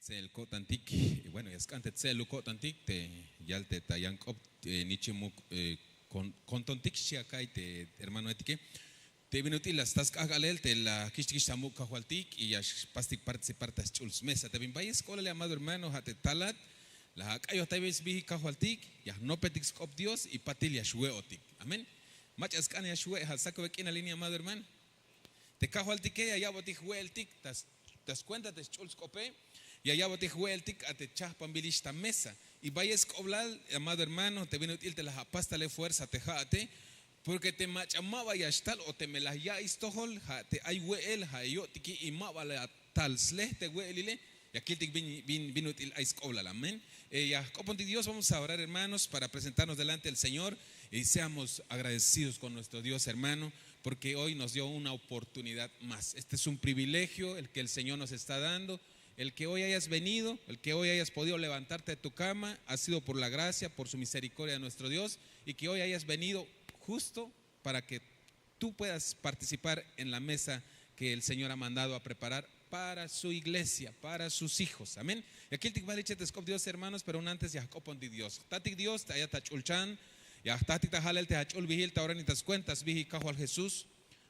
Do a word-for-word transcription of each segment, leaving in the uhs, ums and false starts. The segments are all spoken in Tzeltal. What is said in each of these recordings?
Tse'el ko'tantik. Bueno, ya sk'an te tse'eluk ko'tantik te yal te ta yan k'op nichimuk kontontik xchi aka'ay te hermanoetike. Te bin ut'il la sta sk'ajk'alel te la kich'tikix ta muk' kajwaltik y ya xpastik participar ta sch'ul smesa te bin bayel sk'oblal, amado hermano, ja' te talat la ak'ayojtaybe sbijik kajwaltik, ya jnopetik sk'op Dios y patil ya xwe'otik. Amén. Mach'a sk'an ya xwe', ja' sakube k'inal ini, amado hermano. Te kajwaltike ya ya'botik jwe'eltik ta skuenta te sch'ul sk'ope, ya ya'botik jwe'eltik a te chajpanbilix ta mesa. Y bayel sk'oblal, amado hermano, te bin ut'il te la apastale fuerza te ja'ate, porque te mach'a ma ba ya xtal o teme la ya'iy stojol, ja' te ay we'el ja' yo'tiki y ma ba la tal sle te we'elile, ya kiltik bin ut'il ay sk'oblal. Amén. Ya jk'opontik Dios. Vamos a orar, hermanos, para presentarnos delante del Señor y seamos agradecidos con nuestro Dios, hermano, porque hoy nos dio una oportunidad más. Este es un privilegio el que el Señor nos está dando, el que hoy hayas venido, el que hoy hayas podido levantarte de tu cama, ha sido por la gracia, por su misericordia de nuestro Dios, y que hoy hayas venido justo para que tú puedas participar en la mesa que el Señor ha mandado a preparar para su iglesia, para sus hijos. Amén. Ya kiltik bajel ich'el te sk'op Dios, hermanos, pero un antes ya jk'opontik Dios. Jtatik Dios, te ayat ta ch'ulchan, ya jtatik ta jalel te ach'ulbijil ta ora ini ta skuenta sbijik Kajwal Jesús.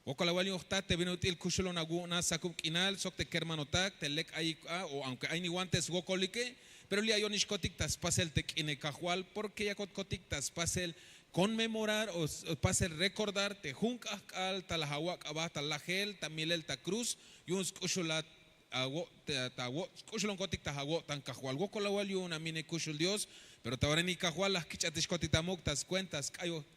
Wokol awal yu'un jtat te bin ut'il kuxulon awu'un a sakub k'inal sok te kermanotak te lek ayik a, o aunque ay niwan te swokolike, pero li' ayonixkotik ta spasel te k'ine Kajwal, porque yakotkotik ta spasel conmemorar o pasel recordar te jun k'ajk'al ta la awak' aba ta lajel ta milel ta cruz yu'un sk'uxulat awo' ta awo' sk'uxulonkotik ta awo'tan Kajwal. Wokol awal yu'un amine kuxul Dios. Pero ta ora ini Kajwal la jkich'atixkotik ta muk' ta skuenta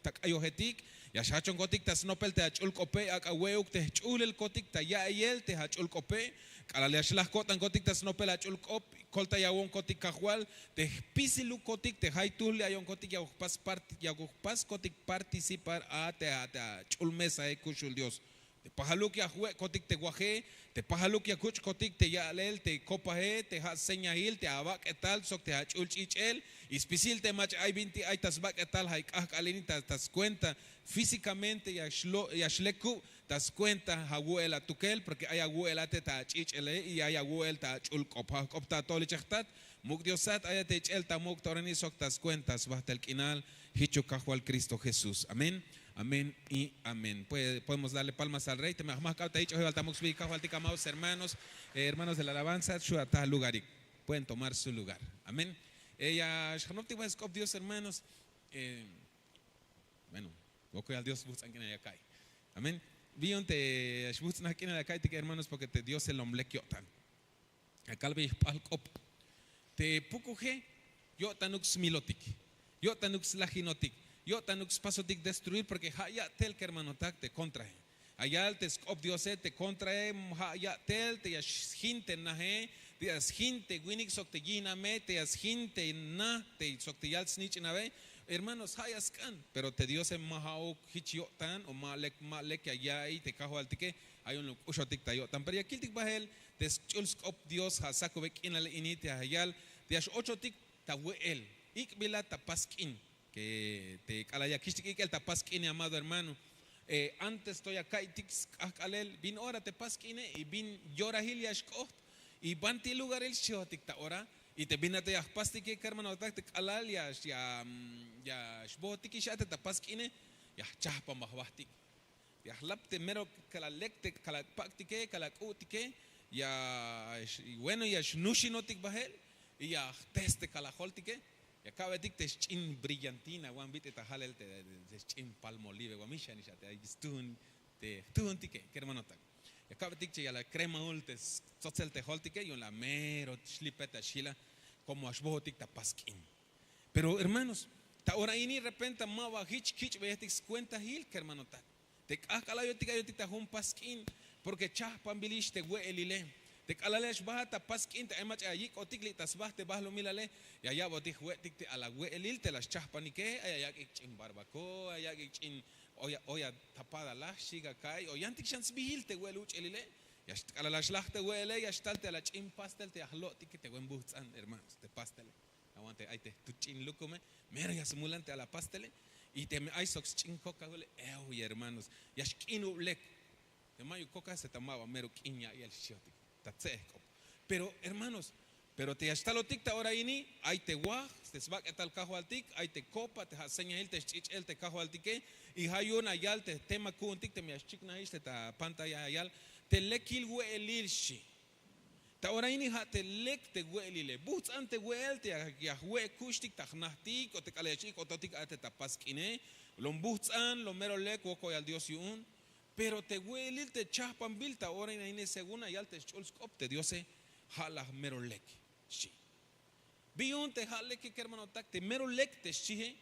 ta k'ayojetik, ya xjachonkotik ta snopel te ach'ul k'ope, ak'a we'uk te jch'uhlelkotik ta ya'iyel te ach'ul k'ope. K'alal ya xlaj ko'tankotik ta snopel ach'ul k'op, koltayawonkotik Kajwal te jpisilukotik te jaytuhl li' ayonkotik, yakuk jpaskotik participar a te ach'ul mesae kuxul Dios. Te pajaluk ya jwe'kotik te waje, te pajaluk ya kuch'kotik te ya'lel te kopae, te ja' señail te abak'etal sok te ach'ul ch'ich'el. Y spisil te mach'a ay binti ay ta sbak'etal ja' ay k'ajk'al ini ta skuenta físikamente ya xlekub ta skuenta awu'el atukel, porque ay awu'el ate ta ach'ich'ele y ay awu'el ta ach'ul k'op. Ja' jk'op ta atol ich'el jtat muk' Diosat, ayat te ich'el ta muk' ta ora ini sok ta skuenta sbajtel k'inal. Jichuk Kajwal Cristo Jesús. Amén. Amén y amén. Podemos darle palmas al Rey. Teme ajmajk'ab ta yich'ojibal ta muk' sbijik Kajwaltik, amados hermanos, hermanos de la alabanza, xu' ataj lugarik. Pueden tomar su lugar. Amén. Ya xjanoptik bajel sk'op Dios, hermanos. Bueno, wokoyal Dios, bujts'an k'inal ya ka'iy. Amén. Bi yu'un te xbujts'naj k'inal ya ka'iytik, hermanos, porque te Diose lom lek yo'tan. Ya kalbey jp'ajl k'op. Te pukuje yo'tanuk smilotik, yo'tanuk slajinotik, yo'tanuk spasotik destruir, porque ja' ya'tel kermanotak te contrae. Ya yal te sk'op Diose te contrae, ja' ya'tel te ya sjin te naje, te ya sjin te winik sok te yiname, te ya sjin te na, te sok te yal snich'nabe. Hermanos, ja' ya sk'an, pero te Diose ma ja'uk jich yo'tan o ma lek, ma lek ya ya'iy te Kajwaltike. Ay yu'un lom k'uxotik ta yo'tan, pero ya kiltik bajel te sch'ul sk'op Dios ja' sakube k'inal ini te ya yal te ya x-ochotik ta we'el, ik'bilat ta pas k'in. Te k'alal ya kich'tik ik'el ta pas k'ine, amado hermano, antes to ya ka'iytik sk'ajk'alel bin ora te pas k'ine y bin yorajil ya xk'ojt y banti lugaril xchihotik ta ora. Y te bin a te ya jpastike kermanotak, te k'alal ya xbohotikix a te ta pas k'ine, ya jchajpanba jbajtik. Ya jlap te mero kala lek te kala pak'tike, kala k'u'tike, ya bueno, ya xnuxinotik bajel y ya jtes te kala joltike. Ya ka'betik te xch'in brillantina, wan bit'il ta jalel te xch'in Palmolive, wan mixanix a te ay stuhun te jtuhuntike kermanotak. Ya ka'betik che ya la kremaul te stsotsel te joltike yu'un la mero xlipe ta xjila, como ya xbohotik ta pas k'in. Pero hermanos, ta ora ini repenta ma ba jich kich'beyetik skuentahil kermanotak. Te k'ajk'al ayotik ayotik ta jun pas k'in, porque chajpanbilix te we'elile. Te k'alal ya xbajat ta pas k'in te ay mach'a ya yik'otik li' ta sba te bajlumilale, ya ya'botik jwe'tik te ala we'elil te la xchajpanike. Ay ya yak'ik ch'in barbacoa, ay ya yak'ik ch'in olla tapada lajxik aka'ay o yantik xan sbijil te we'el uch'elile. Ya k'alal la xlaj te we'ele ya xtal te ala ch'in pastel te ya jlo'tike te buen bujts'an, hermanos, te pastele. Awan te ay te jtut ch'in lukume, mero ya smulan te ala pastele. Y teme ay sok sch'in coca jule, ew, hermanos, ya xk'inub lek. Te mayuk coca se ta ma ba mero k'in ya'iyel xchihotik ta tse'ej k'op. Pero hermanos, Pero te ya xtalotik ta ora ini, ay te waj te sbak'etal kajwaltik, ay te kopa te ja' señail te sch'ich'el te kajwaltike. Y ja' yu'un ya yal te tema ku'untik teme ya xchiknajix te ta pantalla, ya yal te lekil we'elil xchi. Ta ora ini ja' te lek te we'elile, bujts'an te we'el te ya jwe' kuxtik ta jnajtik o te k'alal ya x'ik'ototik a te ta pas k'ine. Lom bujts'an, lom mero lek wokoyal Dios yu'un. Pero te we'elil te chajpanbil ta ora ini según ya yal te sch'ul sk'op te Diose, ja' laj mero lek xchi. Bi yu'un te ja' leke kermanotak te mero lek te xchie.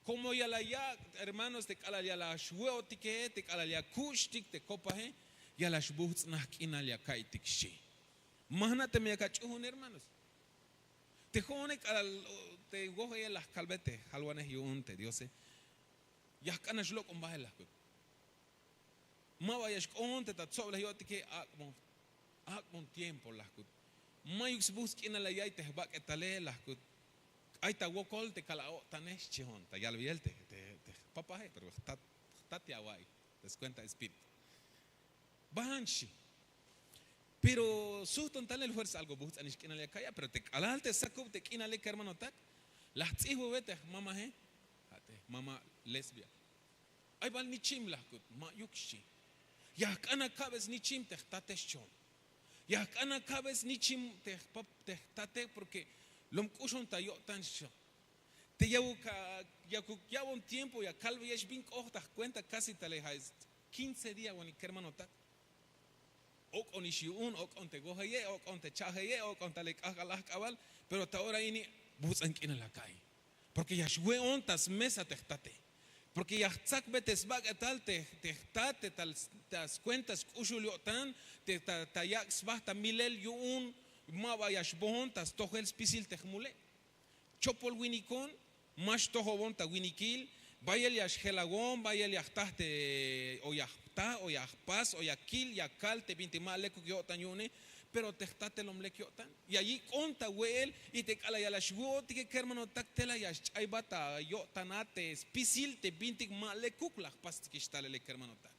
Komo ya la yak' hermanos te k'alal ya la xwe'otike, te k'alal ya kuxtik te kopaje, ya la xbujts'naj k'inal ya ka'iytik xchi. Ma jna' teme yak ach'uhun hermanos. Te jo'one k'alal te wojeye la jkalbe te jalwanej yu'un te Diose, ya jk'an nax lok'on bael la jkut. Ma ba ya xk'oon te ta tsoblej yo'tike, ak'bon, ak'bon tiempo la jkut. Mayuk sbujts' k'inal la ya'iy te jbak'etale la jkut. Ay ta wokol te kal a o'tane xchi jo'on ta yalbeyel te jpapaje pero jtat ya awa'iy ta skuenta espíritu. Ban xchi. Pero sujton talel fuerza algo bujts'anix k'inal ya ka'iya pero te k'alal te sakub te k'inale kermanotak, la jts'ijbube te jmamaje, ja' te jmama lesbia. Ay bal nichim la jkut, ma'yuk xchi. Ya jk'an akabe snichim te jtate xchon. Ya jk'an akabe snichim te jpap te jtate porke lom k'uxon ta yo'tan xchon. Te yakuk ya'bon tiempo ya kalbeyex bin k'oht ta jkuenta kasi tale ja' es quince día wanik kermanotak. Ok'onix yu'un, ok'on te wojeye, ok'on te cha'jeye, ok'on tale k'ajk'al ajk'abal. Pero ta ora ini bujts'an k'inal aka'iy. Porke ya xwe'on ta smesa te jtate. Porke ya jtsakbe te sbak'etal te jtat te ta skuenta sk'uxul yo'tan, te ta yak' sba ta milel yu'un ma ba ya xbohon ta stojel spisil te jmule. Chopol winikon ma xtojobon ta winikil. Bayel ya xjelawon, bayel ya jta te o ya jta o ya jpas o ya kil ya kal te bintik ma lekuk yo'tan yu'une. Pero te jtate lom lek yo'tan, ya yik'on ta we'el. Y te k'alal ya la xwe'otike kermanotak tela ya xch'aybat ta yo'tana te spisil te bintik ma lekuk la jpastikix talele kermanotak.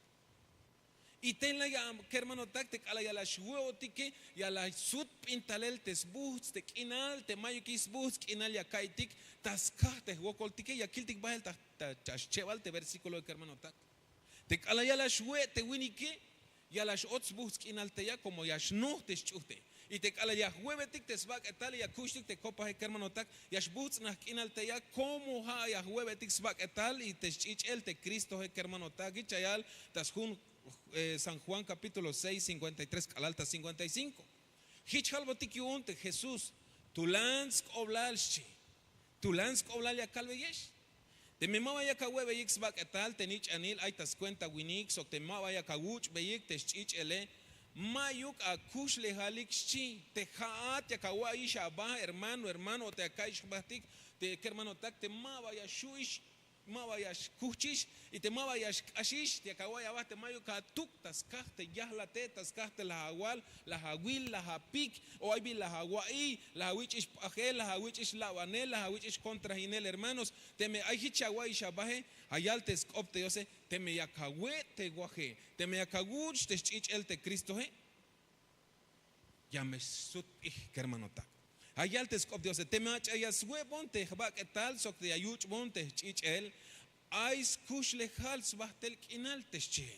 Y tela ya kermanotak te k'alal ya la xwe'otike, ya la sut p'in talel te sbujts' te k'inal te mayukix sbujts' k'inal ya ka'iytik ta skaj te jwokoltike ya kiltik bahel ta schebal te versíkuloe kermanotak. Te k'alal ya la xwe' te winike, ya la x'ot sbujts' k'inal teya komo ya xnoj te sch'uhte. Y te k'alal ya jwe'betik te sbak'etal ya kuxtik te kopaje kermanotak, ya xbujts'naj k'inal teya komo ha' ya jwe'betik sbak'etal y te sch'ich'el te kristohe kermanotak hich ya yal ta sjun san juan kapítulo seis cinkuenta y tres k'alal ta cinkuenta y cinko. Hich halbotik yu'un te jesús, tulan sk'oblal xchi. Tulan sk'oblal ya kalbeyex. Teme ma ba yak awe'beyik sbak'etal te nich'anil ay ta skuenta winik sok teme ma ba yak awuch'beyik te sch'ich'ele, ma'yuk akuxlejalik xchi. Te ha'at yak awa'iyix aba hermano hermano o te aka'ix jbahtik te kermanotak te ma ba ya xhu'ix, ma ba ya xkuhchix, y te ma ba ya xk'axix te yak awa'iy aba te ma'yuk atuk ta skaj te yahlate, ta skaj te laj awal, laj awil, laj apik, o ay bin laj awa'iy, laj awich'ix p'ajel, laj awich'ix labanel, laj awich'ix kontrahinel hermanos. Teme ay hich ya awa'iyix abahe, ya yal te sk'op te diose, teme yak awe' te waje, teme yak awuch' te sch'ich'el te kristohe, ya me sut p'ij kermanotak. Ya yal te sk'op diose, teme ach'a ya swe'bon te jbak'etal sok te ya yuch'bon te jch'ich'el, ay skuxlejal sbahtel k'inal te xchihe.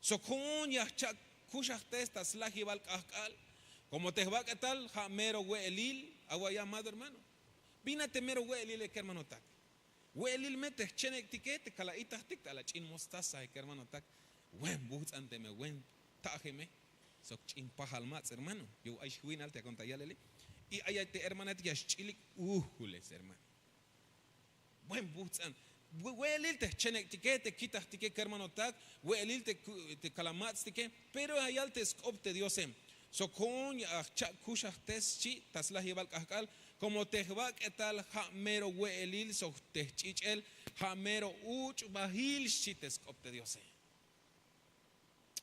Sok ho'on ya jcha'kuxajtes ta slajibal k'ahk'al. Komo te jbak'etal ha mero we'elil. Awa'iy amado hermano, bin a te mero we'elile kermanotak. We'elil me te jchenek'tike te kal a'itajtik ta la ch'in mostaza kermanotak. Buen buhts'an teme buen ta'je me sok ch'in pajal mats' hermano. Yu'un ay xwinal te akon ta yalele. Y ay ay te hermanatik ya xch'ilik. Uhules hermano. Buen buhts'an. We'elil te jchenek'tike te kitajtike kermanotak. We'elil te kalamatstike. Pero ya yal te sk'op te diose, sok ho'on ya jcha'kuxajtes xchi ta slajibal k'ahk'al. Komo te jbak'etal ha mero we'elil sok te jch'ich'el ha mero uch' bahil xchi te sk'op te diose.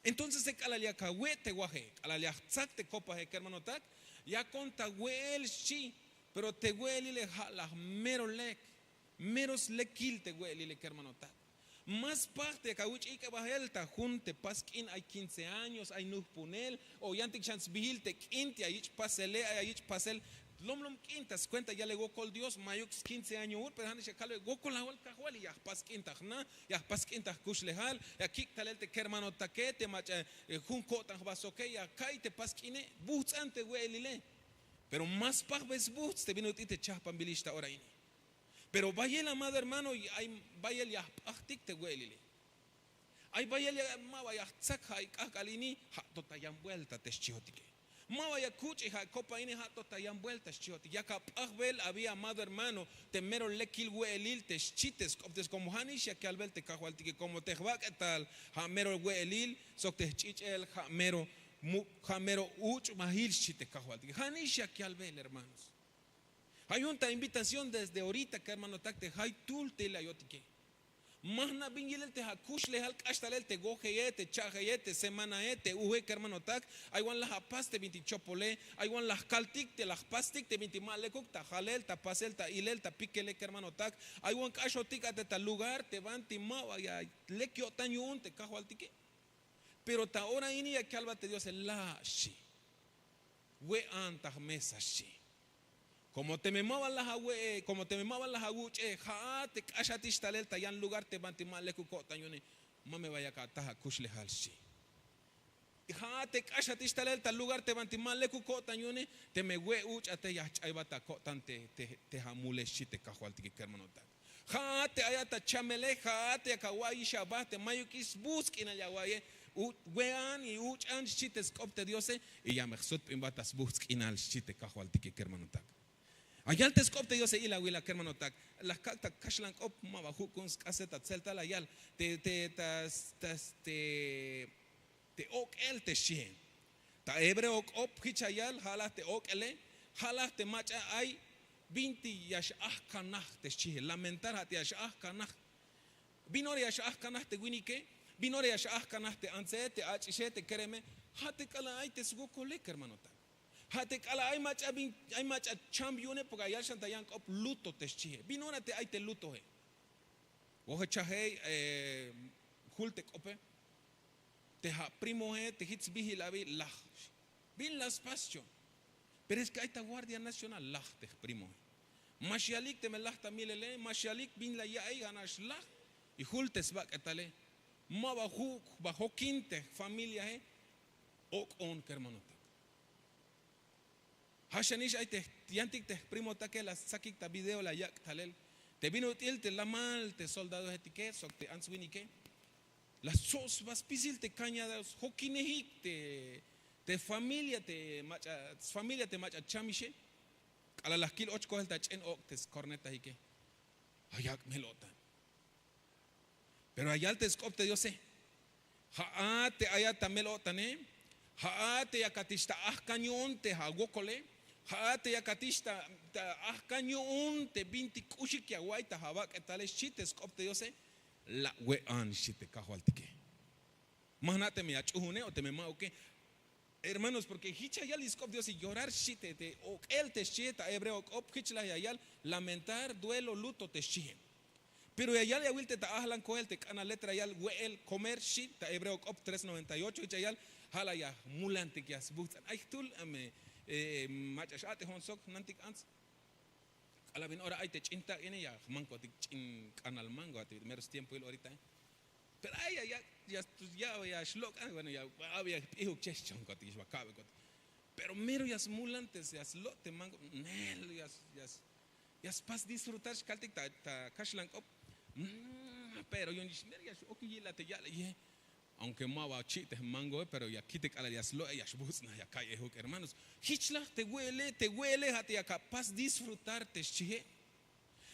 Entonces te k'alal yak awe' te waje, k'alal ya jtsak te kopaje kermanotak, yakon ta we'el xchi. Pero te we'elile ha laj mero lek, mero slekil te we'elile kermanotak. Más paj te yak awich'ik'e bahel ta jun te pas k'in ay quince años ay nuhpunel o yantik xan sbihil te k'in te ayich' pasele ay ayich' pasel. Lomlom k'in ta skuenta yale wokol dios mayuk quince año ur pero ja' nix ya kalbe wokol awal kajwal y ya jpas k'in ta jna, ya jpas k'in ta jkuxlejal, ya kik' talel te kermanotake te mach'a jun ko'tan jba soke ya ka'iy te pas k'ine. Buhts'an te we'elile. Pero más pajbe sbuhts' te bin ut'il te chahpanbilix ta ora ini. Pero bayel amado hermano, bayel ya jp'ajtik te we'elile. Ay bayel ya ma ba ya jtzak ja' ay k'ajk'al ini ja' to ta yan buelta te xchihotike. Ma ba ya kuch'i ja' kopa ini ja' to ta yan buelta xchihotik yak ap'ajbel abi amado hermano, te mero lekil we'elil te xchi te sk'op te dios komo ja' nix ya kalbel te kajwaltike komo te jbak'etal ja' mero we'elil sok te jch'ich'el ja' mero muk' ja' mero uch'bahil xchi te kajwaltike ja' nix ya kalbel hermanos. Ay jun ta invitación desde orita kermanotak te jaytul te la yotike. Ma jna' bin yilel te akuxlejal k'ax talel te wojeye te cha'jeye te semanae te uje kermanotak. Ay wan laj apas te bintik chopole. Ay wan laj kaltik te laj pastik te bintik ma lekuk ta jalel ta pasel ta ilel ta pikele kermanotak. Ay wan k'axotik a te ta lugar te banti ma ba ya lek yo'tan yu'un te kajwaltike. Pero ta ora ini ya kalbat te diose la' xchi. We'an ta jmesa xchi. Komo teme ma ba laj awe'e komo teme ma ba laj awuch'e ja'a te k'axatix talel ta yan lugar te banti ma lekuk ko'tan yu'une. Ma me ba yak ataj akuxlejal xchi. Ja'a te k'axatix talel ta lugar te banti ma lekuk ko'tan yu'une. Teme we' uch'ate ya jch'aybat ta ko'tan te amule xchi te kajwaltike kermanotak. Ja'a te ayat ta chamele ja'a te yak awa'iyix aba te mayukix sbuhts' k'inal ya awa'iye. We'an y uch'an xchi te sk'op te diose. Y ya me jsutbinbat ta sbuhts' k'inal xchi te kajwaltike kermanotak. Ayal te sk'op te diose ilawila kermanotak. La kak' ta kaxlan k'op ma ba ju' ku'un sk'ase ta tzeltal ayal te te ta te te ok'el te xchihe. Ta hebreo k'op jich ayal ja' laj te ok'ele. Ja' laj te mach'a ay binti ya x'ajkanaj te xchihe lamentar ja' te ya x'ajkanaj. Bin ora ya x'ajkanaj te winike? Bin ora ya x'ajkanaj te antze te ach'ixe te kereme? Ja' te k'alal ay te swokole kermanotak. Ja' te k'alal ay mach'a bin ay mach'a cham yu'une porke ayal xan ta yan k'op luto te xchihe bin ora te ay te lutohe. Wojechajey jul te k'ope te ja' primohe te jich sbihil abi laj. Bin la spas cho? Pero es ke ay ta guardia nacional laj te jprimohe. Ma xyalik teme laj ta milele ma xyalik bin la ya'iy ja' nax laj. Y jul te sbak'etale ma ba ju' ba jokin te jfamiliahe. Ok'on kermanotak. Ja' xanix ay te yantik te jprimotake la stsakik ta video la yak' talel te bin ut'il te lamal te soldadohetike sok te ants-winike. La stsob sba spisil te kañada sjokinejik te familia te mach'a chamixe. K'alal la jkil och koel ta ch'en ok' te skornetajike. Ayak' mel-o'tan. Pero ayal te sk'op te diose. Ja'at te ayat ta mel-o'tane. Ja'at te yakatix ta ajkan yu'un te awokole. Ja'at te yakatix ta ajkan yu'un te bintik k'uxik ya awa'iy ta abak'etale xchi te sk'op te diose. La' we'an xchi te kajwaltike. Ma jna' teme ya ch'uhune o teme ma'uke. Hermanos porke jich ya yal sk'op diose yorar xchi te ok'el te xchihe ta hebreo k'op jich la ya yal lamentar duelo luto te xchihe. Pero ya yal ya wil te ta ajlan koel te k'anal letra ya yal we'el komer xchi ta hebreo k'op tres noventa y ocho jich ya yal. Ja' la ya jmulantik ya sbuhtz'an ay jtul. Mach'a x'a'tejon sok jnantik ants. K'alal bin ora ay te ch'in tak' ini ya jmankotik ch'in k'anal mango ati mero stiempoil oritae. Pero ay ya ya ya ya xlok'an bueno ya a'be ya jp'ijuk che xchonkotik xba ka'bekotik. Pero mero ya smulan te ya slo' te mango nel ya spas disfrutar xkaltik ta kaxlan k'op. Pero yu'un ix mero ya x'ok yila te ya'leye. Aunke ma ba chi' te jmangoe pero ya kite k'alal ya slo'e ya xbuhts'naj ya ka'yejuk hermanos. Jich laj te we'ele te we'ele ja' te ya kapas disfrutar te xchihe.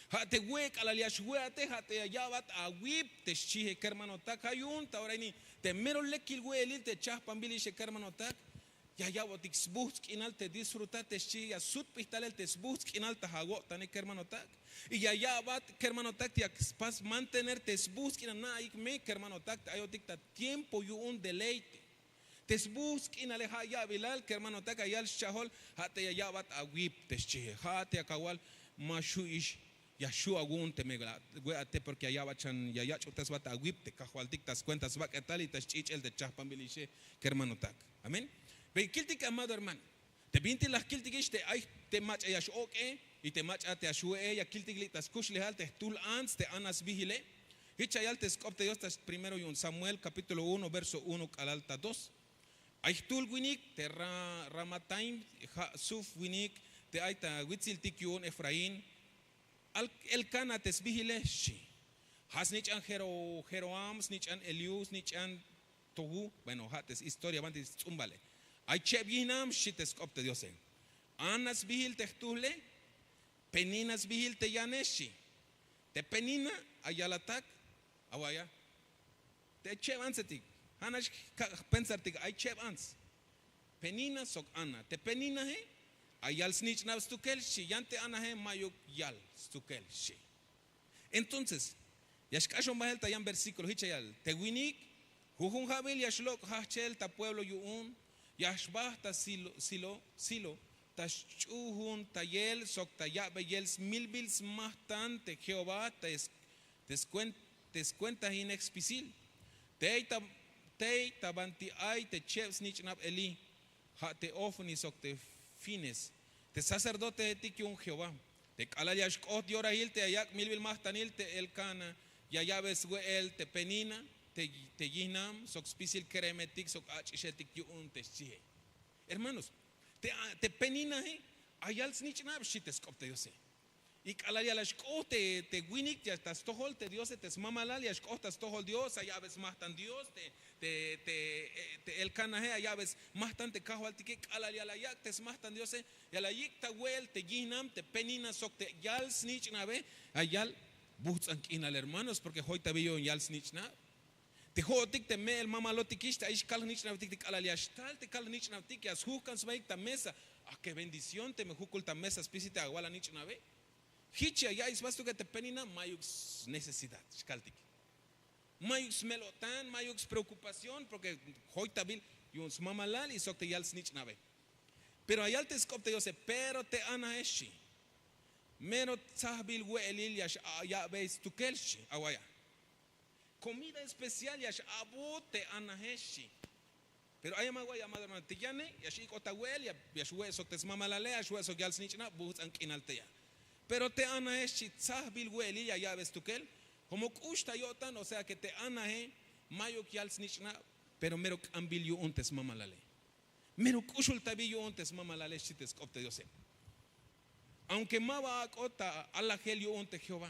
Ja' te we' k'alal ya xwe'ate ja' te ya ya'bat awip te xchihe kermanotak ja' yu'un ta ora ini te mero lekil we'elil te chahpanbil ixe kermanotak. Ya ya'botik sbuhts' k'inal te disfrutar te xchihe ya sutbij talel te sbuhts' k'inal ta awo'tane kermanotak. Y ya ya'bat kermanotak te ya spas mantener te sbuhts' k'inal na'ayik me kermanotak te ayotik ta tiempo yu'un deleite. Te sbuhts' k'inale ja' ya'bilal kermanotak ya yal schajol. Ja' te ya ya'bat awip te xchihe ja' te ya kawal ma xhu' ix. Ya xhu' awu'un teme la we'ate, porke ya ya'bat xan ya yach'ojtesbat awip te kajwaltik ta skuenta sbak'etal y ta sch'ich'el te chajpanbil ixe, kermanotak. Amén. Pero kiltik, amado hermano, te bintik la jkiltikix te ay te mach'a ya x'ok'e y te mach'a te ya xwe'e, ya kiltik li' ta skuxlejal te jtuhl ants te Ana sbihile. Jich ya yal te sk'op te Dios ta primero yu'un Samuel, capítulo uno, verso uno k'alal ta dos. Ay jtuhl winik te Ra-, Ramataim, ja' Suf winik te ay ta witziltik yu'un Efraín. Al Elcana te sbihile, xchi. Ja' snich'an Jero-, Jeroam, snich'an Eliú, snich'an Tohu. Bueno, ja' te historia banti sts'umbale. Ay cheb yijnam, xchi te sk'op te Diose. Ana sbihil te jtuhle, Penina sbihil te yane, xchi. Te Penina, ay yalatak, awaya. Te cheb antsetik, ja' nax ka' jpensartik, ay cheb ants. Penina sok Ana. Te Peninae, ay yal snich'nab stukel, xchi. Yan te Anae, mayuk yal stukel, xchi. Entonces, ya xk'axon bahel ta yan versículo, jich ya yal, te winik, jujun ja'bil ya xlok' jajchel ta pueblo yu'un, ya xbaj ta Silo, Silo, Silo, ta xch'ujuntayel sok ta ya'beyel smilbil smajtan te Jehová, te s-, te skuen-, te skuentajinej spisil. Tey ta, tey ta banti ay te cheb snich'nab Elí, ja' te Hofni sok te Finés, te sacerdoteetik yu'un Jehová. Te k'alal ya xk'ot yorahil te ya yak' milbil majtanil te Elcana, ya ya'be swe'el te Penina, te, te yijnam sok spisil keremetik sok ach'ixetik yu'un te xchie. Hermanos, te, te Peninae, ay yal snich'nab, xchi te sk'op te Diose. Y k'alal ya la xk'ot te, te winik ya ta stojol te Diose, te smamalal ya xk'ot ta stojol Dios, ya ya'be smajtan Dios, te, te, te, eh, te Elcanae, ya ya'be smajtan te kajwaltike, k'alal ya la yak' te smajtan Diose, ya la yik' ta we'el te yijnam, te Penina sok te yal snich'nabe, ay yal bujts'an k'inal, hermanos, porke joytabil yu'un yal snich'nab. Te jo'otik te me'el mamalotikix te ayix kalj jnich'nabtik, te k'alal ya xtal te kalj jnich'nabtik, ya sjukan sbaik ta mesa. A qué bendición teme jukul ta mesa spisil te awal anich'nabe. Jich ya ya'iy sba stukel te Penina, mayuk snecesidad xkaltik. Mayuk smel'o'tan, mayuk spreocupación, porke joytabil yu'un smamalal y sok te yal snich'nabe. Pero ya yal te sk'op te Diose, pero te Anae, xchi, mero tsajbil we'elil ya x-, ya'bey stukel, xchi, awaya. Comida especial ya x-a'bot te Anae, xchi. Pero ay ma awa'iy, amado hermano, te yane ya x-ik'ot ta we'el, ya, ya xwe' sok te smamalale, ya xwe' sok yal snich'nab, bujts'an k'inal teya. Pero te Anae, xchi, tsajbil we'elil ya ya'be stukel. Como k'ux ta yo'tan, o sea que te Anae mayuk yal snich'nab, pero mero k'ambil yu'un te smamalale. Mero k'uxultabil yu'un te smamalale, xchi te sk'op te Diose. Aunque ma ba ak'ot ta alajel yu'un te Jehová.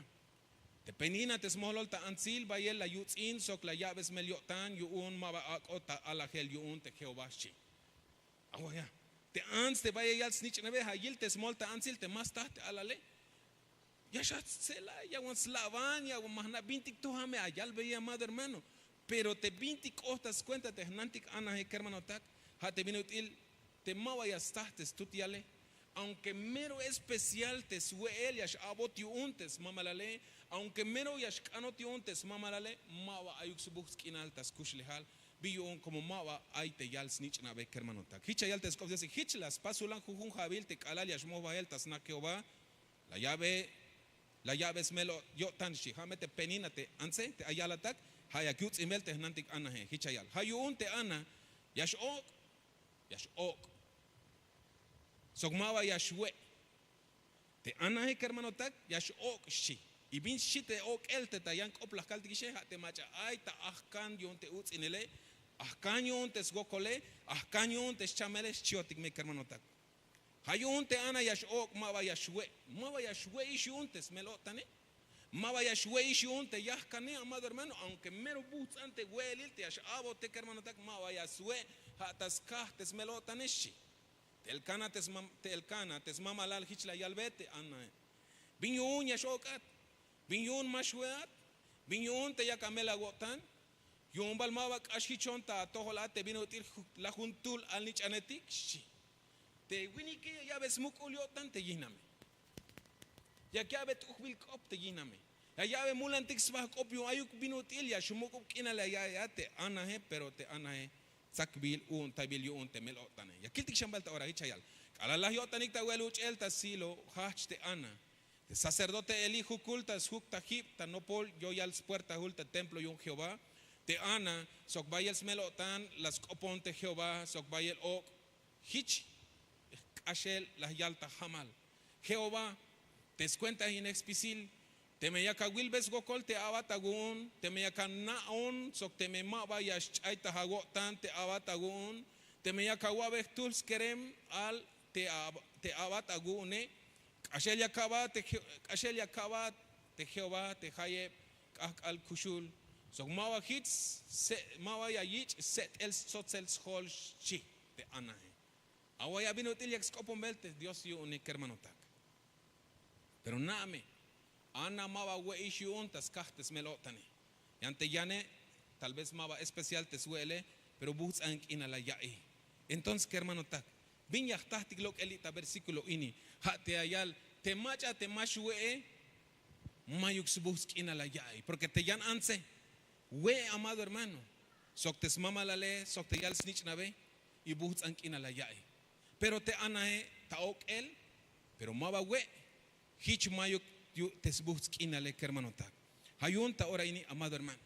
Te Penina te smolol ta antsil, bayel la yuts'in sok la ya'be smel yo'tan yu'un ma ba ak'ot ta alajel yu'un te Jehová, xchi. Awaya. Te ants te bayel yal snich'nabe, ja' yil te smol ta antsil te ma staj te alale. Ya xjajch stse'lay, ya wan sla'ban, ya wan ma jna' bintik to, ja' me ya yalbeyel, amado hermano. Pero te bintik k'ot ta skuenta te jnantik Anae, kermanotak, ja' te bin ut'il te ma ba ya staj te stut yale. Aunque mero especial te swe'el ya x-a'bot yu'un te smamalale, aunque mero ya xk'anot yu'un te smamalale, ma ba ayuk sbujts' k'inal ta skuxlejal. Bi yu'un, como ma ba ay te yal snich'nabe, kermanotak. Jich ya yal te sk'op Diose, jich la spasulan jujun ja'bil te k'alal ya xmoj bajel ta sna Jehová, la ya'be, la ya'be smel yo'tan, xchi. Ja' me te Penina te antse te ay yalatak, ja' yak yuts'inbel te jnantik Anae, jich ya yal. Ja' yu'un te Ana ya x-ok', ya x-ok'. Sok ma ba ya xwe'. Te Anae, kermanotak, ya x-ok', xchi. Y bin xchi te ok'el te ta yan k'op la jkaltikixe, ja' te mach'a ay ta ajkan yu'un te uts'inele, ajkan yu'un te swokole, ajkan yu'un te xchamele, xchiotik me, kermanotak. Ja' yu'un te Ana ya x-ok', ma ba ya xwe', ma ba ya xwe'ix yu'un te smel-o'tane, ma ba ya xwe'ix yu'un te yajkane, amado hermano, aunque mero bujts'an te we'elil te ya x-a'bote, kermanotak, ma ba ya swe', ja' ta skaj te smel-o'tane, xchi. Te Elcana te smam-, te Elcana te smamalal jich la yalbe te Anae: ¿Bin yu'un ya x-ok'at? ¿Bin yu'un ma xwe'at? ¿Bin yu'un te yak amel awo'tan? Yu'un bal ma ba k'ax jichon ta atojol a te bin ut'il ju-, la jun tul alnich'anetik, xchi. Te winike ya ya'be smuk'ul yo'tan te yijname. Yak ya'be t'ujbil k'op te yijname. Ya ya'be mulantik sba k'op yu'un ayuk bin ut'il ya xmuk'ub k'inal ya ya'iy a te Anae, pero te Anae tsakbil u'untabil yu'un te mel-o'tane. Ya kiltik xan bal ta ora jich ya yal: K'alal laj yo'tanik ta we'el uch'el ta Silo, jajch te Ana. Te sacerdote eli jukul ta sjuk ta jib ta nopol yoyal spuertajul ta templo yu'un jehová. Te ana sok bayel smel-o'tan la sk'opon te jehová sok bayel ok'. Jich k'axel la yal ta jamal jehová, te skuentajinej spisil, teme yak awilbey swokol te abat awu'un, teme yak ana'on sok teme ma ba ya xch'ay ta awo'tan te abat awu'un, teme yak awa'bey jtuhl skerem al te abat awu'une. K'axel yak aba te jehová te jayeb k'ahk'al kuxul, sok ma ba jich ma ba ya yich' set'el stsotsel sjol xchi te anae. Awaya bin ut'il yak sk'oponbel te dios yu'une kermanotak. Pero na'me, ana ma ba we'ix yu'un ta skaj te smel-o'tane. Yan te yane, tal vez ma ba especial te swe'ele, pero bujtz'an k'inal la ya'iy. Entonces kermanotak, bin ya jtajtik lok'el li' ta versíkulo ini, ja' te ya yal te mach'a te ma xwe'e, mayuk sbujtz' k'inal la ya'iy porke te yan antze we' amado hermano, sok te smamalale sok te yal snich'nabe, y bujtz'an k'inal la ya'iy. Pero te anae ta ok'el, pero ma ba we'. Jich mayuk yu' te sbujtz' k'inale kermanotak. Ja' yu'un ta ora ini amado hermano,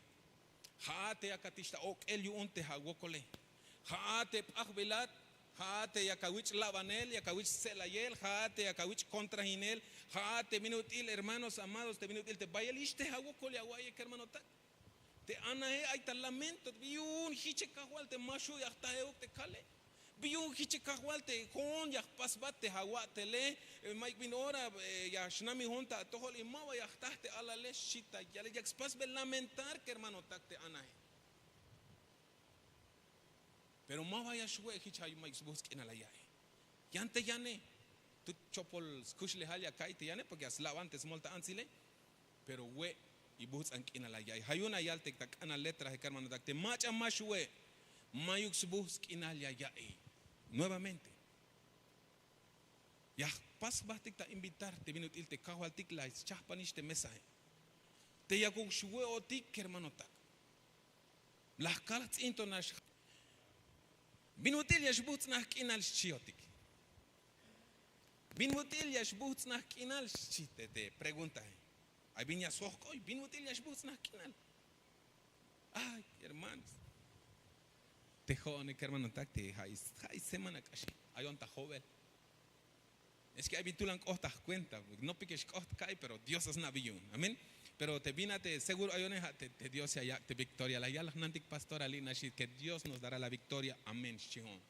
ja'at te yakatix ta ok'el yu'un te awokole, ja'at te p'ajbilat, ja'at te yak awich' labanel, yak awich' stse'layel, ja'at te yak awich' kontrajinel, ja'at te bin ut'il hermanos amados te bin ut'il te bayel ix te awokol ya awa'iye kermanotak. Te anae ay ta lamento, bi yu'un jiche kajwal te ma xju' ya jtajeuk te kale, bi yu'un jiche kajwal te jo'on ya jpasbat te awa'tele, mayuk bin ora ya xnamijon ta atojol y ma ba ya jtaj te alale xchi ta yalel yak spasbel lamentar kermanotak te anae. Pero ma ba ya xwe' jich ay mayuk sbujtz' k'inal la ya'iy. Yan te yane, tut chopol skuxlejal ya ka'iy te yane porke ya slaban te smol ta antzile. Pero we' y bujtz'an k'inal la ya'iy ja' yu'un la yal te ta k'anal letraje kermanotak te mach'a ma xwe', mayuk sbujtz' k'inal ya ya'iy. Nuevamente, ya jpas jbahtik ta invitar te bin ut'il te kajwaltik la schahpanix te mesahe, te yakuk xwe'otik kermanotak. La jkal jtz'intonax. Bin ut'il ya xbujtz'naj k'inal xchihotik? Bin ut'il ya xbujtz'naj k'inal xchi te preguntahe. Ay bin ya sjojk'oy bin ut'il ya xbujtz'naj k'inal? Ay hermanos, te jo'one kermanotak te ja' semana k'axi ayon ta jo'bel. Es ke ay bin tulan k'oht ta jkuenta, nopikex k'oht ka'iy pero dios asnabi yu'un amén. Pero te bin a te seguro ayone ja' te dios ya yak' te victoria la yal jnantik pastora li' naxi ke dios nos dará la victoria amén xchi jo'on.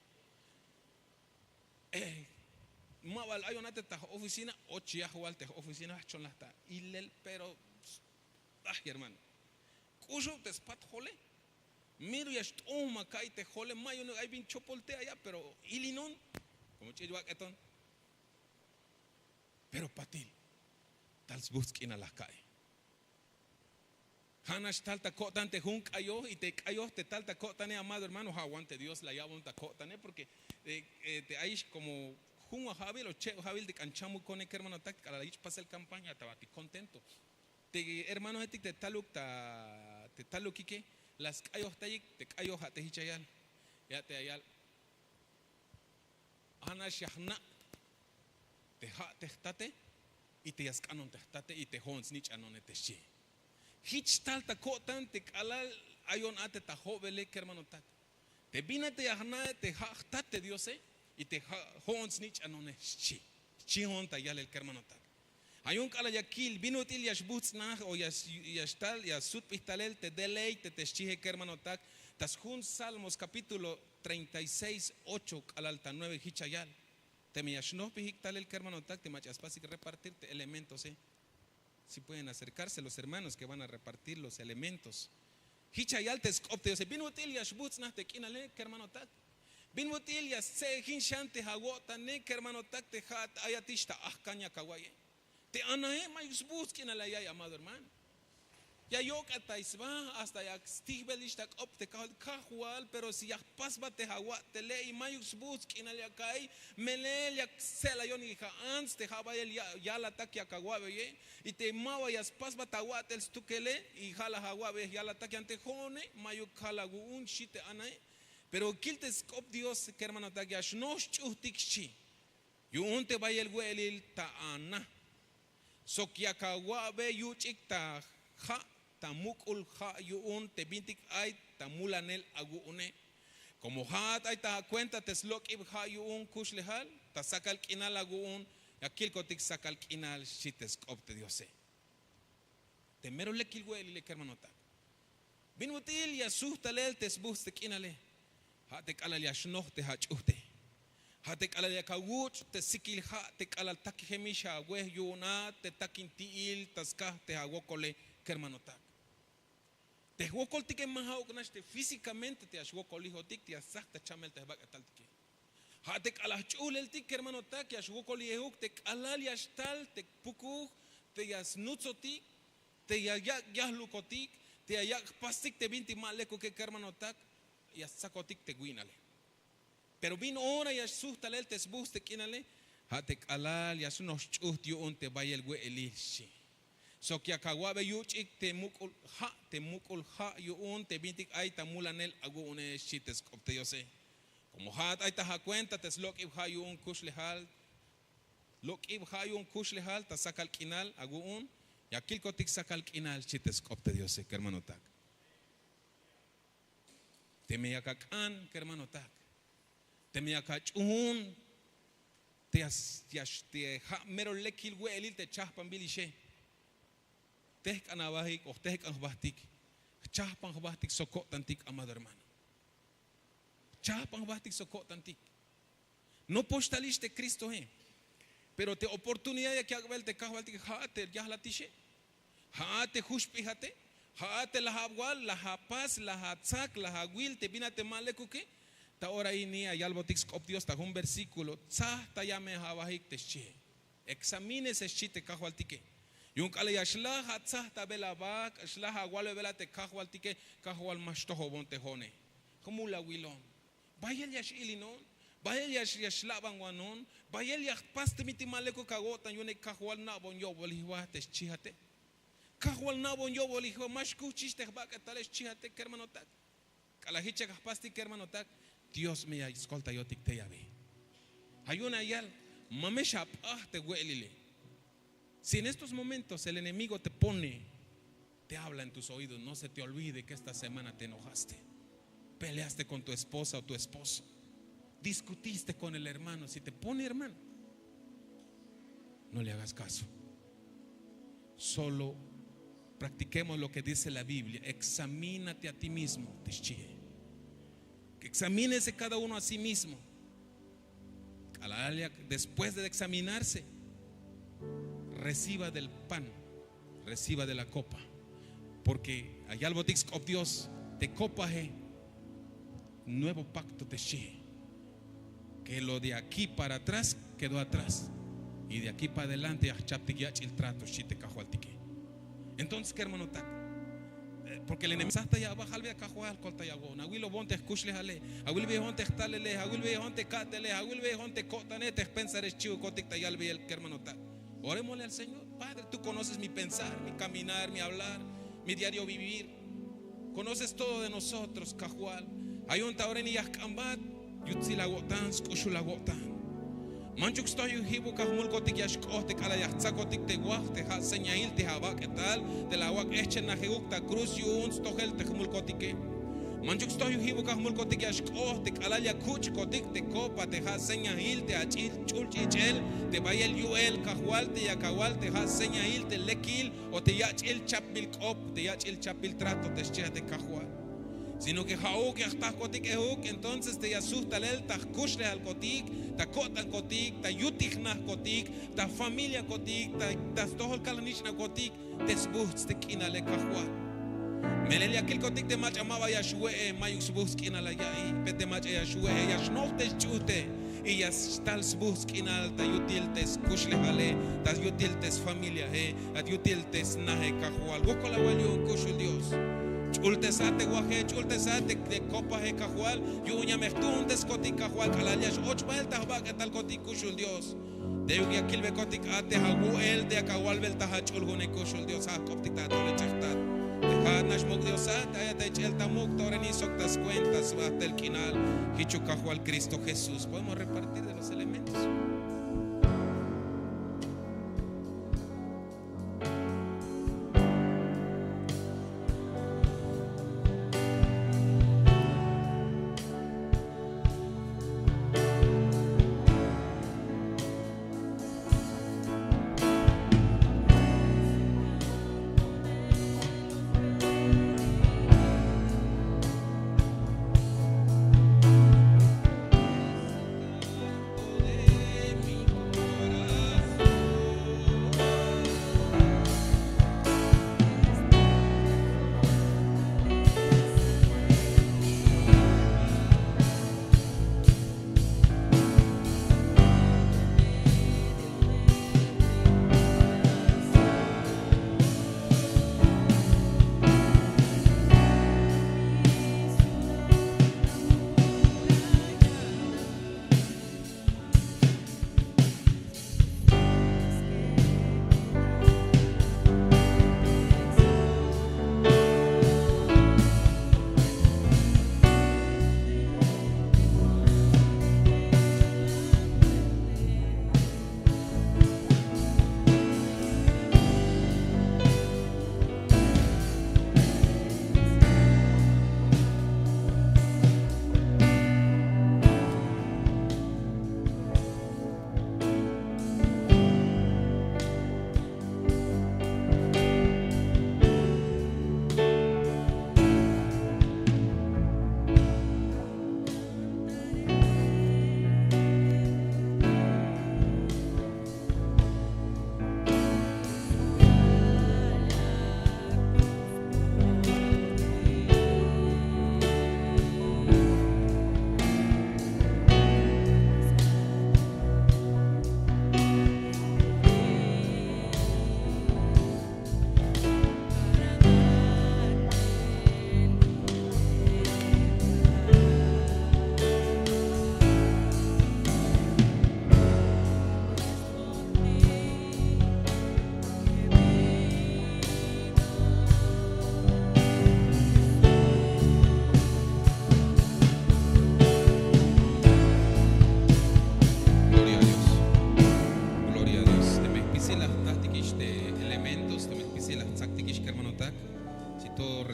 Ma bal ayon a te ta j'oficina, och yajwal te j'oficina jchon laj ta ilel pero, ay hermano, k'uxub te spat jole. Miro ya xt'ohma ka'iy te jole ma yu'un ay bin chopol te aya pero ilinon, komo ch'il wak'eton. Pero patil tal sbujtz' k'inal laj ka'iy. Ja' nax tal ta ko'tan te jun k'ayoj y te k'ayoj te tal ta ko'tane amado hermano ja' wan te dios la yabon ta ko'tane porke te ayix komo jun wa ja'bil o cheb ja'bil te k'an chamukone kermanotak k'alal yich' pasel kampaña ta batik kontento. Te hermanohetik te taluk ta te talukike la sk'ayojtayik te k'ayoj ja' te jich ya yal. Ya te ya yal. Anax ya jna' te ja' te jtate y te ya sk'anon te jtate y te jo'on snich'anone te xchi. Jich tal ta ko'tan te k'alal ayon a te ta jo'bele kermanotak. Te bin a te ya jna'e te ja' jtat te diose y te jo'on snich'anone xchi. Xchi jo'on ta yalel kermanotak. Ja' yu'un k'alal ya kil bin ut'il ya xbujtz'naj o ya xtal ya sutbij talel te deleite te xchije kermanotak. Ta sjun salmos kapítulo treinta y seis ocho k'alal ta nueve jich ya yal. Teme ya xnojpijik talel kermanotak te mach'a ya spasik repartir te elementose. Si pueden acerkarse los hermanos ke van a repartir los elementos. Jich ya yal te sk'op te diose bin ut'il ya xbujtz'naj te k'inale kermanotak? Bin ut'il ya stse'ejin xan te awo'tane kermanotak te ja'at ayatix ta ajkan ya kawa'iye? Te anae mayuk sbujtz' k'inal la ya'iy amado hermano. Ya yok'atay sba hasta ya stijbelix ta k'op te kajwal kajwal pero si ya jpasbat te awa'tele y mayuk sbujtz' k'inal ya ka'iy. Melel ya stse'layonik ja' ants te ja' bayel yalatak ya kawa'beye. Y te ma ba ya spasbat awa'tel stukele y ja' la awa'beyej yalatak yan te jo'one mayuk ja' la awu'un xchi te anae. Pero kil te sk'op dios kermanotak ya xnoj sch'uhtik xchi. Yu'un te bayel we'elil ta ana. sok yak awa'be yuch'ik ta ja', ta muk'ul ja' yu'un te bintik ay ta mulanel awu'une. Komo ja'at ay ta akuenta te slok'ib ja' yu'un kuxlejal, ta sakal k'inal awu'un, ya kilkotik sakal k'inal, xchi te sk'op te Diose. Te mero lekil we'elile, kermanotak. Bin ut'il ya sujt talel te sbujts' te k'inale. Ja' te k'alal ya xnoj te ach'ujte. Ja' te k'alal yak awuch' te sikil ja', te k'alal takijemix awej yu'un a te takinti'il ta skaj te awokole, kermanotak. Te jwokoltike ma ja'uk nax te físikamente te ya xwokolijotik, te ya stsaj ta chamel te jbak'etaltike. Ja' te k'alal jch'uhleltik, kermanotak, ya xwokolijejuk te k'alal ya xtal te pukuj, te ya snutsotik, te ya yak' yajlukotik, te ya yak' jpastik te bintik ma lekuke, kermanotak, ya stsakotik te wi'nale. Pero bin ora ya sujt talel te sbujts' te k'inale, ja' te k'alal ya snoj sch'ujt yu'un te bayel we'elil, xchi. Sok yak awa'be yuch'ik te muk'ul ja', te muk'ul ja' yu'un te bintik ay ta mulanel awu'une, xchi te sk'op te Diose. Komo ja'at ay ta akuenta te slok'ib ja' yu'un kuxlejal, lok'ib ja' yu'un kuxlejal ta sakal k'inal awu'un, ya kilkotik sakal k'inal, xchi te sk'op te Diose, kermanotak. Teme yak ak'an, kermanotak, teme yak ach'uun te ya, ya, te ja' mero lekil we'elil te chajpanbil ixe, tejk'an abajik o jtejk'an jbajtik. Jchajpan jbajtik sok ko'tantik, amado hermano. Jchajpan jbajtik sok ko'tantik. No poxtalix te Cristoe. Pero te oportunidad yak yak'bel te Kajwaltike, ja'at te yajlatixe, ja'at te juxp'ijate, ja'at te la awal, la apas, la atsak, la awil te bin a te ma lekuke. Ta ora ini ya yalbotik sk'op Dios ta jun versículo: tsajtaya me abajik, te xchie. Examínese, xchi te Kajwaltike. Yu'un k'alal ya xlaj atsajtabel abak, xlaj awalbebel a te Kajwaltike: Kajwal, ma xtojobon te jo'one. Jmul awilon. Bayel ya x-ilinon, bayel ya x-, ya xlabanwanon, bayel ya jpas te bintik ma lekuk awo'tan yu'une. Kajwal, na'bon yo'bolijwa, te xchijate. Kajwal, na'bon yo'bolijwa, ma xkuchix te jbak'etale, xchijate, kermanotak. K'alal jich yak ajpastik, kermanotak, Dios me ya skoltayotik tey abi. Ja' yu'un ya yal: ma me xap'aj te we'elile. Si en estos momentos el enemigo te pone, te habla en tus oídos, no se te olvide que esta semana te enojaste, peleaste con tu esposa o tu esposo, discutiste con el hermano. Si te pone, hermano, no le hagas caso. Solo practiquemos lo que dice la Biblia: examínate a ti mismo, te xchie. Que examínese cada uno a sí mismo. K'alal ya, después de examinarse, reciba del pan, reciba de la copa. Porque ya yalbotik sk'op Dios: te copae, nuevo pacto, te xchie, que lo de aquí para atrás quedó atrás, y de aquí para adelante ya jchaptik yach'il trato, xchi te Kajwaltike. Entonces, kermanotak, eh, porque el enemigo tsajtaya abak, albeya: Kajwal, koltaya awo'tan, awilobon te jkuxlejale, awilbeyon te jtalele, awilbeyon te ka'tele, awilbeyon te ko'tane, te jpensare, xchiukotik ta yalbeyel, kermanotak. Orémosle al Señor: Padre, tú conoces mi pensar, mi caminar, mi hablar, mi diario vivir. Conoces todo de nosotros, Kajwal. Ja' yu'un ta ora ini ya jk'anbat yutsil awo'tan, sk'uxul awo'tan. Manchuk stojol jibuk a jmulkotik ya xk'ot te k'alal ya jtsakotik te waj, te ja' señail te abak'etal te la awak' jehchenajejuk ta cruz yu'un stojel te jmulkotike. Manchuk stojol jibuk a jmulkotik ya xk'ot te k'alal ya kuch'kotik te copa, te ja' señail te ach'il ch'ul ch'ich'el te bayel yu'el, Kajwal, te yak awal te ja' señail te lekil o te yach'il chapbil k'op, te yach'il chapbil trato, te xchia te Kajwal. Sino que ja'uk ya jtajkotik ejuk, entonces te ya sujt talel ta jkuxlejalkotik, ta ko'tankotik, ta yutil jnajkotik, ta familiakotik, ta, ta stojol kalnich'nakotik, te sbujts' te k'inale, Kajwal. Melel ya kilkotik te mach'a ma ba ya xwe'e, mayuk sbujts' k'inal la ya'iy, pero te mach'a ya xwe'e, ya xnoj te sch'uhte, y ya xtal sbujts' k'inal ta yutil te skuxlejale, ta yutil te sfamiliae, ta yutil te snaje, Kajwal. Wokol awal yu'un, kuxul Dios. Ch'ultesat te waje, ch'ultesat te, te copae, Kajwal. Yu'un ya me jtuunteskotik, Kajwal, k'alal ya x-och bael ta jbak'etalkotik, kuxul Dios. Teyuk ya kilbekotik a te awu'el te yak awalbel ta ach'ul june, kuxul Dios, ja' jk'optik ta atol, ch'ejtat. Te ja'at nax muk' Diosat, ay at ich'el ta muk' ta ora ini sok ta skuenta sbajtel k'inal, jichuk Kajwal Cristo Jesús. Podemos repartir de los elementos.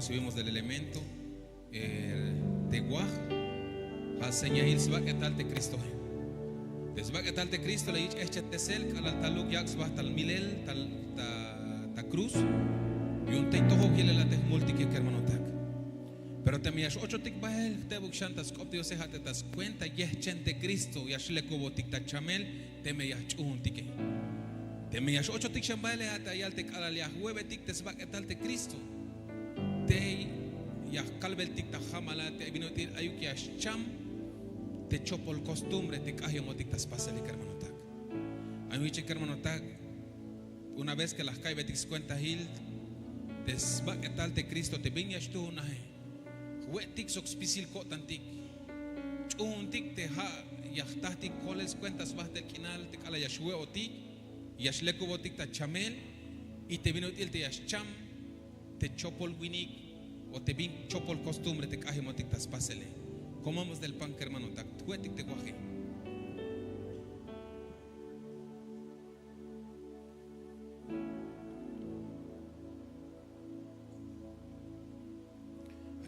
Subimos del elemento. Te waj ja' señail sbak'etal te Cristoe. Te sbak'etal te Cristo la yich' jch'ejchetesel k'alal taluk yak' sba tal milel, ta cruz. Yu'un tey tojol jilel a te jmultike kermanotak. Pero teme ya x-ochotik bael jtebuk xan ta sk'op Diose, ja' te ta skuenta yejchen te Cristo ya xlekubotik ta chamel. Teme ya jch'uuntike, teme ya x-ochotik xan baele, ja' te ya yal te k'alal ya jwe'betik te sbak'etal te Cristo, tey ya jkalbeltik ta jamal a te bin ut'il ayuk ya xcham te chopol costumbre te k'ajemotik ta spasele kermanotak. Ay wiche kermanotak, una vez que la jka'ybetik skuentahil te sbak'etal te Cristo te bin ya xtuunaje, jwe'tik sok spisil ko'tantik, ch'uuntik te ja' ya jtajtik kolel skuenta sbajtel k'inal te k'alal ya xwe'otik, ya xlekubotik ta chamel, y te bin ut'il te ya xcham te chopol winik o te bin chopol costumbre te k'ajemotik ta spasele. Comamos del pan kermanotak, jwe'tik te waje.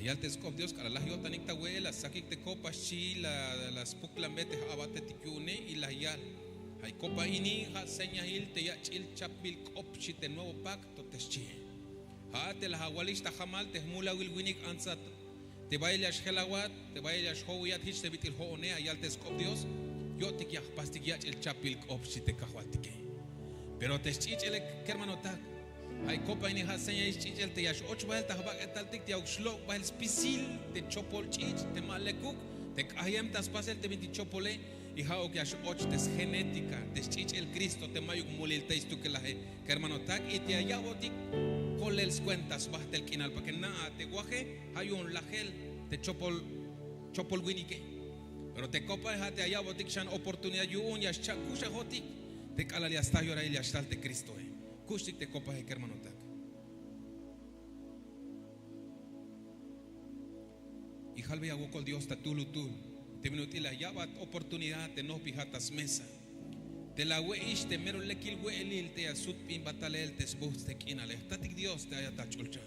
Ayal te sk'op Dios k'alal laj yo'tanik ta we'el, la sakik te kopa xchi, la spuklanbe te ja' abatetik yu'une y la yal: Ay kopa ini ja' señail te yach'il chapbil k'op xchi te nuevo pacto, te xchie. Ja' te laj awalix ta jamal te jmulawil winik antsat, te bayel ya xjelawat, te bayel ya xjowiyat jich te bit'il jo'one, ayal te sk'op Dios, yo'tik ya jpastik yach'il chapbil k'op xchi te kajwaltike. Pero te xch'ich'ele kermanotak, ay kopa ini ja' señail xch'ich'el te ya x-och bael ta jbak'etaltik te yauk xlok' bael spisil te chopol ch'ich' te ma lekuk, te k'ajem ta spasel te bintik chopole. Y ja'uk ya x-och te sgenética te xch'ich'el Cristo te mayuk mulil tey stukelaje kermanotak, y te ya ya'botik kolel skuenta sbajtel k'inal, porque na'a te waje ja' yu'un lajel te chopol, chopol winike. Pero te kopae ja' te ya ya'botik xan oportunidad yu'un ya xcha'kuxajotik te k'alal ya sta yorail ya xtal te Cristoe. Kuxtik te kopae kermanotak. Y jalbeya wokol Dios ta tulutul te bin ut'il la ya'bat oportunidad te nojpijat ta smesa, te la awe'ix te mero lekil we'elil te ya sut bin batalel te sbujts' te k'inale. Jtatik Dios te ayat ta jch'ulchan.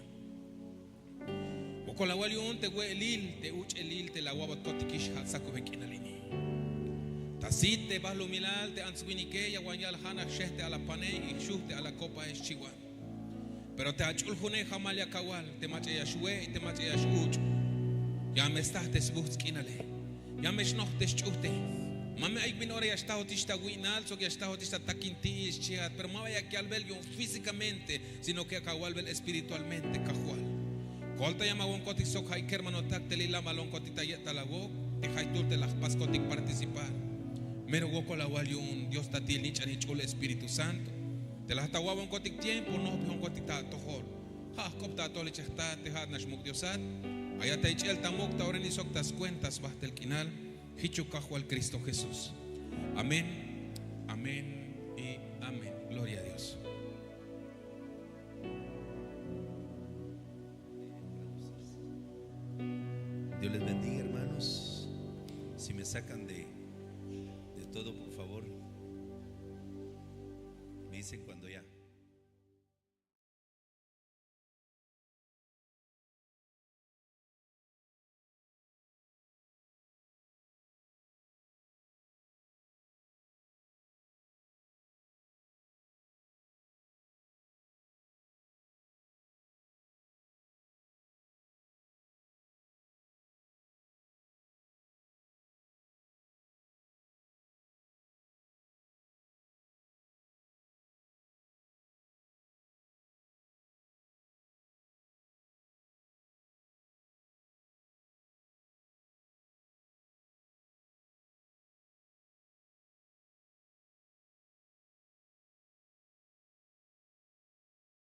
Wokol awal yu'un te we'elil te uch'elil te la awa'batkotikix ja' sakube k'inal ini. Ta sit te balumilal te ants winike ya wan yal ja' nax xej te alapane y jxuj te alakopae xchiwan. Pero te ach'uljune jamal yak awal te mach'a ya xwe' y te mach'a ya x-uch'. Ya me staj te sbujts' k'inale. Ya me xnoj te sch'ujte. Ma me ayuk bin ora ya xtajotix ta wi'nal sok ya xtajotix ta takinti'il xchiat, pero ma ba yak yalbel yu'un físicamente, sino que yak awalbel espiritualmente kajwal. Koltayem awonkotik sok ja'i kermanotak te li'labalonkotik ta ye'tal awok te jaytul te la jpaskotik participar. Mero wokol awal yu'un Dios tatil nich'an ich'ul Espíritu Santo. Te la jta awa'bonkotik tiempo nojpijonkotik ta atojol. Ja' jk'op ta atol ichej jtat te ja'at nax muk' Diosat. Ayat ta ich'el ta muk' ta ora ini sok ta skuenta sbajtel k'inal. Jichuk kajwal Cristo Jesús. Amén. Amén y amén. Gloria a Dios. Dios les bendiga, hermanos. Si me sacan de, de todo, por favor. Me dicen cuando ya.